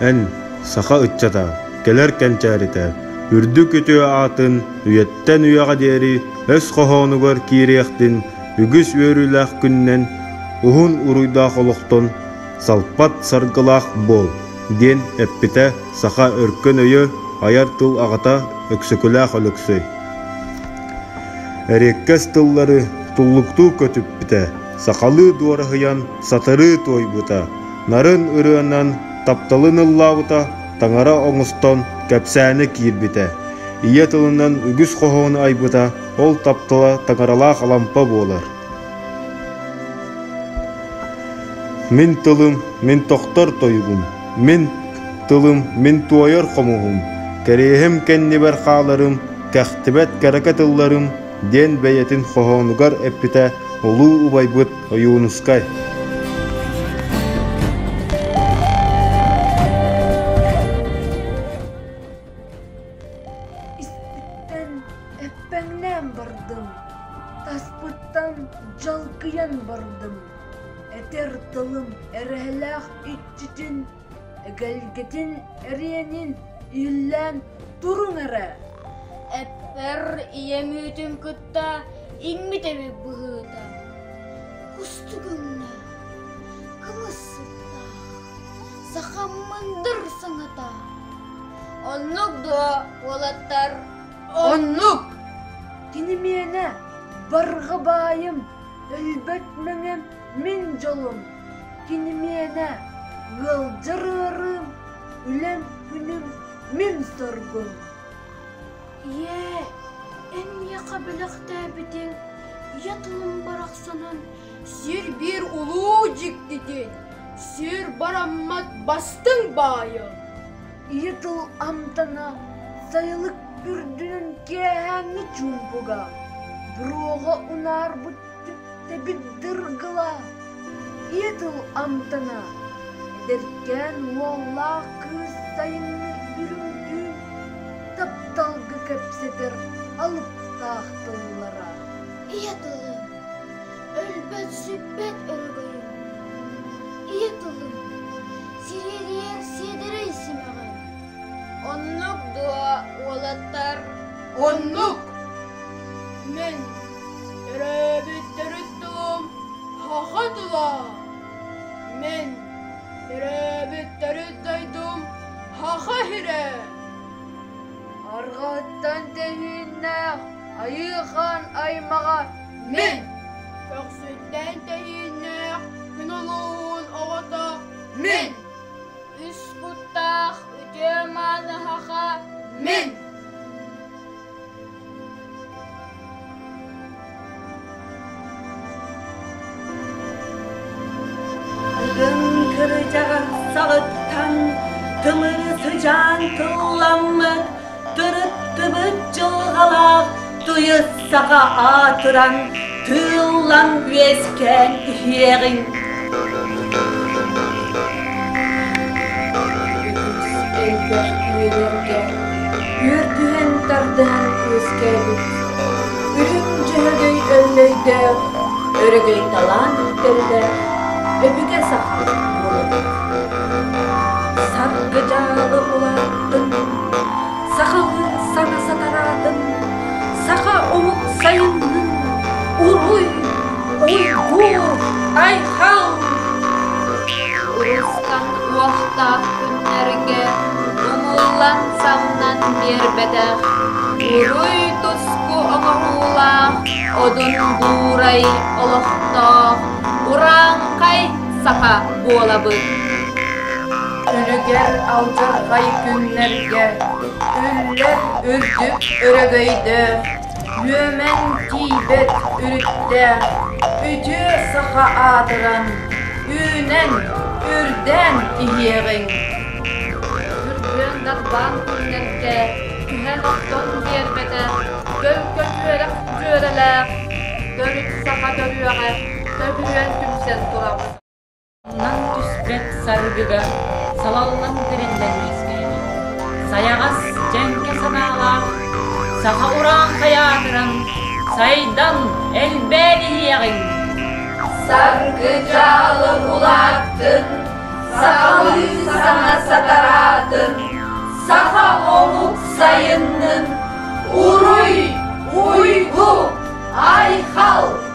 Эн, саха ыччата, кэлэр кэнчээритэ, үрдүк үтүө аатын үйэттэн үйэҕэ диэри өс хоһоонугар киириэхтин үгүс үөрүүлээх күнүнэн уһун уруйдаах олохтон салпат саргылаах буол диэн эппитэ саха өркөн өйө айар тыл аҕата Өксөкүлээх Өлөксөй. Эриэккэс тыллары туллуктуу көтүппүтэ, сахалыы дуораһыйан сатарыы туойбута, нарын ырыанан тапталын ыллаабыта, таҥара оҥостон кэпсээнэ киирбитэ, ийэ тылынан үгүс хоһоону айбыта, ол таптала таҥаралаах Алампа буолар. Мин тылым, мин тохтор тойугум, мин тылым, мин туойар хомуһум, кэриэһим кэннибэр хааларым, кэхтибэт кэрэкэ тылларым диэн бэйэтин хоһоонугар эппитэ улуу убайбыт Ойуунускай. Испиттэн эппэҥнээн бардым, таспыттан дьалкыйан бардым. Этэр тылым эрэһэлээх иччитин, эгэлгэтин эриэнин иһиллээн туруҥ эрэ. Эппэр ийэм үүтүн кытта иҥмит эбит быһыыта. Кустук өҥнөөх, кымыс сыттаах, сахам мындыр саҥата. Оннук дуо, уолаттар? Оннук! Кини миэнэ, барҕа баайым, өлбөт мэҥэм мин дьолум. Кини миэнэ, ыалдьар ыарыым, үлэм күнүм мин соргум. Ийээ, эн миэхэ бэлэхтээбитиҥ ийэ тылым барахсанын Сир биир улуу дьиктитин, сир бараммат бастыҥ баайын. Ийэ тыл амтана сайылык үрдүнэн киэһээҥҥи чуумпуга, буруоҕа унаарбыт түптэбит дыргыла. Ийэ тыл амтана эдэркээн уоллаах кыыс сайыҥҥы үрүҥ түүн тапталга кэпсэтэр алыптаах тыллара. Ийэ тылым, өлбөт-сүппэт өрөгөйүм. Ийэ тылым, сириэдийэр сиэдэрэй симэҕим. Оннук дуо, уолаттар? Оннук! Мин төрөөбүт төрүт тылым саха тыла. Мин төрөөбүт төрүт дойдум Саха сирэ. Арҕаһыттан тэһииннээх Айыы Хаан аймаҕа Мин көхсүттэн тэһииннээх күн улууһун оҕото Мин Үс куттаах үтүө мааны саха Мин Тыгын кырдьаҕас саҕыттан тымыры сыдьаан тылламмыт Тырыттыбыт дьылҕалаах тыйыс саха аатыран, тыыллан үөскээн иһиэҕиҥ. Үгүс элбэх үйэлэргэ үөрдүһэн тардыһан үөскээбит Үрүҥ Дьөһөгөй өллөйдөөх, өрөгөй талаан үктэллээх өбүгэ саха буолабыт. Саргы-дьаалы улааттын, сахалыы саҥа сатараатын, саха омук сайыннын, уруй, уйгур, айхал! Урустан уохтаах күннэргэ умуллан самнан биэрбэтэх, уруй-туску оҥоһуулаах Одун Буурай олохтоох урааҥхай саха буолабыт. Үлүгэр алдьархай күннэргэ үллэр үрдүк өрөгөйдөөх, үөмэн тиийбэт үрүттээх үтүө саха аатыран, үүнэн, үрдээн иһиэҕиҥ. Үргүөн дарбаан күннэргэ түһэн охтон биэрбэтэх, төлкө түөрэх дьүөрэлээх, төрүт саха төрүөҕэ төбүрүөн түмсэн турабыт. Онон түспэт саргыга салаллан тэриллэн үөскээбит, сайаҕас дьэҥкэ санаалаах саха урааҥхай аатыран, сайдан, элбээн иһиэҕиҥ! Саргы-дьаалы улааттын! Сахалыы саҥа сатараатын, Саха омук сайыннын, Уруй, уйгу, айхал!